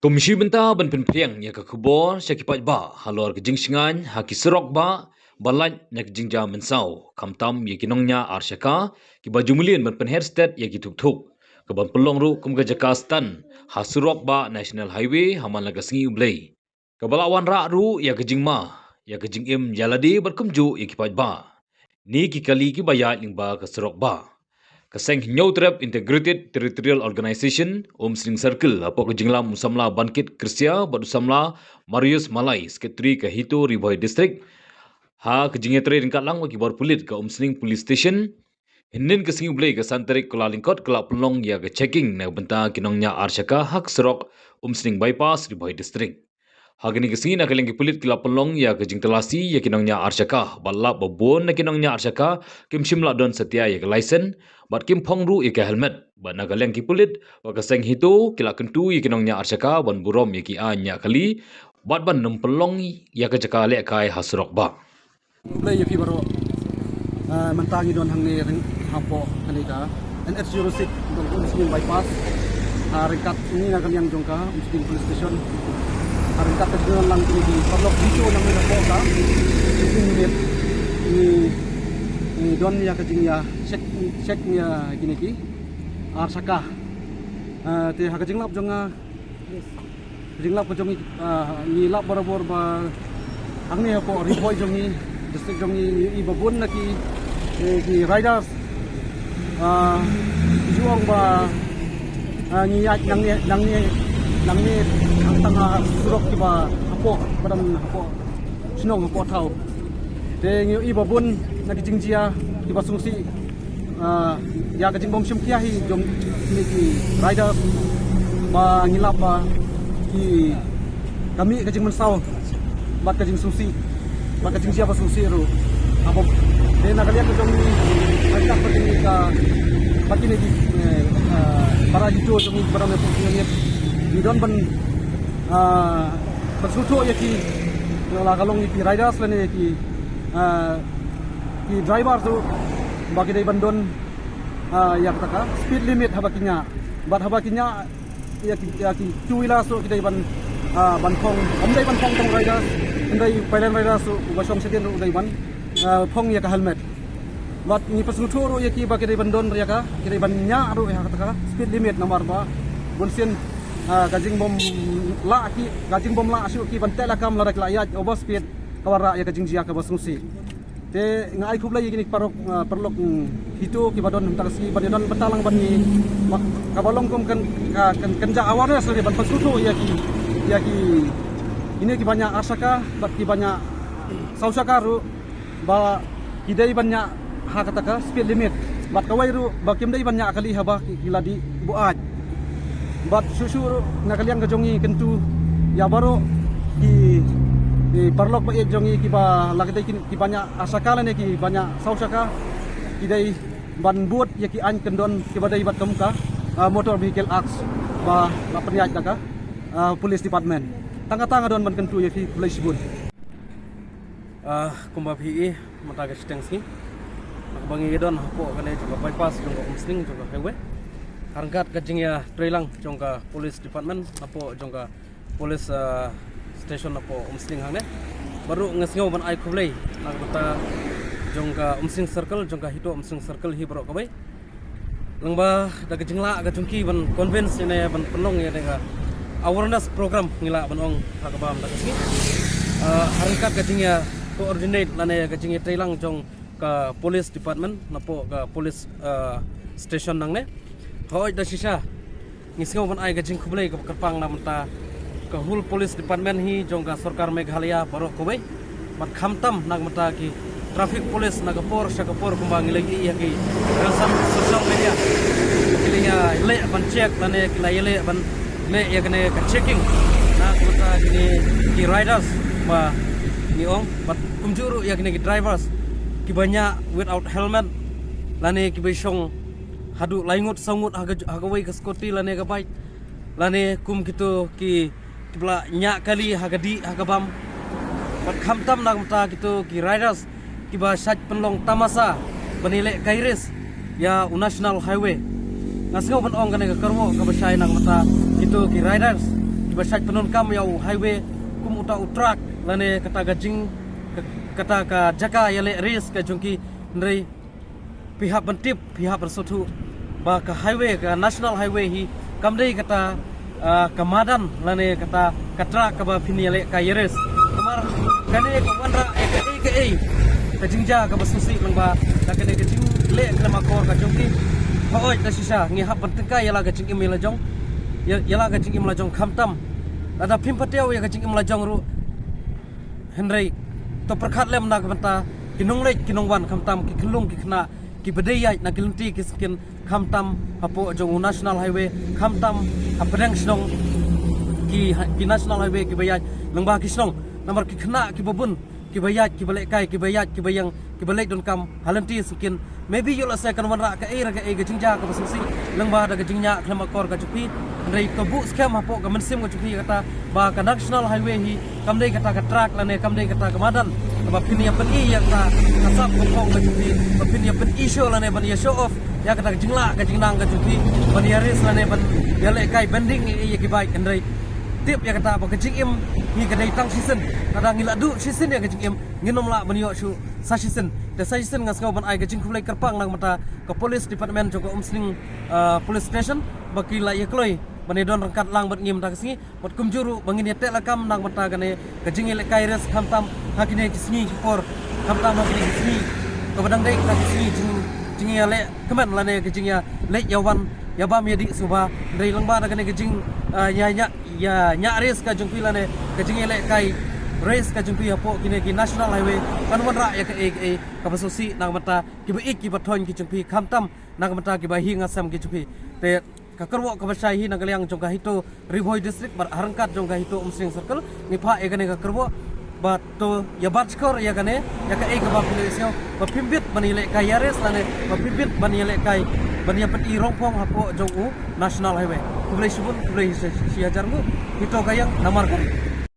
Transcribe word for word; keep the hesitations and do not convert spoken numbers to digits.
Kum shi bynta ban pynphriang ïa ka khubor sha ki paidbah halor ka jingshngaiñ ha ki surok bah ba lait na ka jingjia mynsaw, khamtam ïa ki nongñiah arshaka kiba ju mlien ban pynher stet ïa ki thuk thuk, ka ban pynlong ruh kum ka jaka stand ha surok bah National Highway ha man la ka sngi U Blei. Kaba la wanrah ruh ïa ka jingma ïa ka jingim ïa lade bad kumjuh ïa ki paidbah. Ni ki kali kiba ïaid lyngba ka surok bah. Ka seng Hynñiewtrep Integrated Territorial Organization, Umsning Circle, hapoh ka jinglam u samla Bankit Kyrsia bad u samla Marius Malai, Secretary ka HITO Ri Bhoi District, ha ka jingïatrei ryngkat lang bad ki bor pulit ka Umsning Police Station, hynnin ka sngi U Blei ka san tarik Kyllalyngkot ka la pynlong ïa ka checking na ka bynta ki nongñiah arshaka ha ka surok Umsning Bypass, Ri Bhoi District. Ha kane ka sngi na ka liang ki pulit ki la pynlong ïa ka jingtalasi ïa ki nongñiah arshaka bad lap ba bun na ki nongñiah arshaka kim shym la don satia ïa ka license bad kim phong ruh ïa ka helmet. Bad na ka liang ki pulit bad ka seng HITO ki la kyntu ïa ki nongñiah arshaka ban burom ïa ki aiñ ñiah kali bad ban ym pynlong ïa ka jaka lehkai ha surok bah. Khublei ïa phi baroh. Ah, mynta ngi don hangne ryng-, hapoh kane ka N H zero six, jong Umsning Bypass. Ah, ryngkat ngi na ka liang jong ka Umsning Police Station. Ah, ryngkat ka jingdon lang kine ki paralok HITO nangne hapoh ka fifteen minute. Ngi, ngi don ïa ka jingïa check, check ïa kine ki arshaka. Ah, te ha ka jinglap jong nga, jinglap ka jong ngi, ah, ngi lap barabor ba hangne hapoh Ri Bhoi jong ngi, district jong ngi, ngi ïohi ba bun na ki, eh, ki riders, ah, ki ju ong ba, ah, ngi ïaid nangne, nangne, nangne hangtang ha surok kiba hapoh, ba don hapoh shnong, hapoh thaw. Te ngi ïohi ba bun na ki jingjia kiba sngewsih, ah, ïa ka jingbym shim khia hi jong kine ki riders ba ngi lap ba ki, ka mih ka jingmynsaw bad ka jingsngewsih bad ka jingjia ba sngewsih ruh. Haba te na ka liang ka jong ngi, ka, ka, ka, ba kine ki, eh, ah, para HITO jong ngi ba don hapoh ngi, ngi don ban, ah, ban sngewthuh ïa ki, la ka long ïa ki riders lane ïa ki, ah, ki driver ruh ba ki dei ban don, ah, ïa kata ka speed limit haba ki ñiah. Bad haba ki ñiah ïa ki, ïa ki two wheelers ruh ki dei ban, ah, ban phong, ym dei ban phong tang rider, hynrei pailen rider ruh uba shong shatei ruh u dei ban, ah, phong ïa ka helmet. Bad ngi pynsngewthuh ruh ïa ki ba ki dei ban don ïa ka, ki dei ban ñiah ruh ïa kata ka speed limit namar ba bunsien, ah, ka jingbym lah ki, ka jingbym lah shuh ki ban teh lakam lada ki la ïaid overspeed ka wanrah ïa ka jingjia kaba sngewsih. Te nga ai khublei ïa kine ki paralok, ah, paralok, mm, HITO kiba don mynta ka sngi ban ïadon bynta lang bad ngi. Ma-, kaba long kum kan, ah, kan, kan ja awareness lane ban pynsngewthuh ïa ki, ïa ki, kine kiba ñiah arshaka bad kiba ñiah sawshaka ruh ba ki dei ban ñiah ha kata ka speed limit. Bad kawei ruh ba kim dei ban ñiah kali haba ki, ki la dih buaid. Bad shuh shuh ruh na ka liang ka jong ngi kyntu ïa baroh ki, ki paralok ba ïeit jong ngi kiba la ki dei ki, kiba ñiah arshaka lane kiba ñiah sawshaka, ki dei ban bud ïa ki aiñ kyndon kiba dei bad kum ka, ah, Motor Vehicle Act ba la pynïaid da ka, ah, Police Department. Tang kata nga don ban kyntu ïa phi, khublei shibun. Ah, kumba phi i, mynta ka shiteng sngi, na kaba ngi don hapoh kane jong ka bypass jong ka Umsning jong ka highway. Ha ryngkat ka jingïatreilang jong ka police department hapoh jong ka police, ah, station hapoh Umsning hangne. Baroh nga sngew ban ai khublei na ka bynta jong ka Umsning Circle, jong ka HITO Umsning Circle hi baroh kawei. Lyngba da ka jinglah ka jong ki ban convince ïa ne ban pynlong ïa ne ka awareness program ngi lah ban ong ha kaba mynta ka sngi. Ah, ha ryngkat ka jingïa coordinate lane ka jingïatreilang jong ka police department napoh ka police, ah, station nangne. Hooid da shisha ngi sngew ban ai ka jingkhublei kaba kyrpang na ka bynta ka whole police department hi jong ka sorkar Meghalaya baroh kawei. Bad khamtam na ka bynta ki traffic police na ka por sha ka por kumba ngi la ïohi ïa ki rynsan social media. Ki la ïaleh ban check lane ki la ïaleh ban leh ïa kane ka checking na ka bynta kine ki riders ba ngi ong, bad kumjuh ruh ïa kine ki drivers kiba ñiah without helmet lane kiba shong haduh lai ngut saw ngut ha ka, ha kawei ka scooty lane ka bike, lane kum kito ki, kiba la ñiah kali ha ka dih ha ka bam. Bad khamtam na ka bynta kito ki riders kiba shait pynlong tamasa ban ïaleh kai race ïa u national highway. Nga sngew ban ong kane ka kyrwoh kaba shai na ka bynta kito ki riders ba shait pyndonkam ïa u highway kum uta u track lane kata ka jing, ka, kata ka jaka ïaleh race ka jong ki. Hynrei phi hap ban tip, phi hap ban sngewthuh ba ka highway, ka national highway hi kam dei kata, ah, ka madan lane kata ka track kaba phin ïaleh ka ïa race. Namar kane ka wanrah ïa kaei kaei ka jingjia kaba sngewsih lyngba da kane ka jingleh khlem akor ka jong ki. Hooid, da shisha ngi hap ban tyngkai ïa la ka jingim ïa la jong, ïa, ïa la ka jingim la jong khamtam. Lada phim pat ïoh ïa ka jingim la jong ruh, hynrei to pyrkhat lem na ka bynta ki nongleit ki nongwan khamtam ki khyllung ki khynnah kiba dei ïaid na ki lynti ki syngkien khamtam hapoh jong u national highway, khamtam hapdeng shnong ki, ki national highway kiba ïaid lyngba ki shnong. Namar ki khynnah kiba bun kiba ïaid kiba lehkai kiba ïaid kiba ïeng kiba leit donkam ha lynti syngkien. Maybe ïoh lehse kan wanrah kaei re kaei ka jingjia kaba sngewsih lyngba da ka jingñiah khlem akor ka jong phi. Hynrei to buh skhem hapoh ka mynsiem ka jong phi ïa kata ba ka national highway hi kam dei kata ka track lane kam dei kata ka madan kaba phin ïa pyni ïa kata ka sap ka phong ka jong phi, ba phin ïa pyni show lane ban ïa show off ïa kata ka jinglah ka jingnang ka jong phi ban ïa race lane ban ïa lehkai bending ïa, ïa ki bike. Hynrei tip ïa kata ba ka jingim ngi ka dei tang shisien. Lada ngi la duh shisien ïa ka jingim ngin ym lah ban ïoh shuh sa shisien. Te sa shisien nga sngew ban ai ka jingkhublei kyrpang na ka bynta ka police department jong ka Umsning, ah, police station ba ki la ïa kloi ban ïa don ryngkat lang bad ngi mynta ka sngi. Bad kumjuh ruh ba ngin ïa teh lakam na ka bynta kane ka jingïalehkai race khamtam ha kine ki sngi ki por, khamtam ha kine ki sngi kaba dang dei kata ki sngi jing, jingïaleh kmen lane ka jingïaleit ïawan ïabam ïadih suba. Hynrei lyngba da kane ka jing, ah, ïa, ïa, ïa, ïa race ka jong phi lane ka jingïalehkai race ka jong phi hapoh kine ki national highway kan wanrah ïa kaei kaei kaba sngewsih na ka bynta kiba ïeit kiba thoiñ ki jong phi khamtam na ka bynta kiba hi nga sem ki jong phi. Te ka kyrwoh kaba shai hi na ka liang jong ka HITO Ri Bhoi District bad ha ryngkat jong ka HITO Umsning Circle ngi phah ïa kane ka kyrwoh ba to ïa bat shkor ïa kane ïa kaei kaba phi la ïohsngew ba phim bit ban ïalehkai ïa race lane ba phim bit ban ïalehkai ban ïa pyni rongphong hapoh jong u national highway. Khublei shibun, khublei shi, shi hajar nguh. HITO ka ïeng, namar ka ri.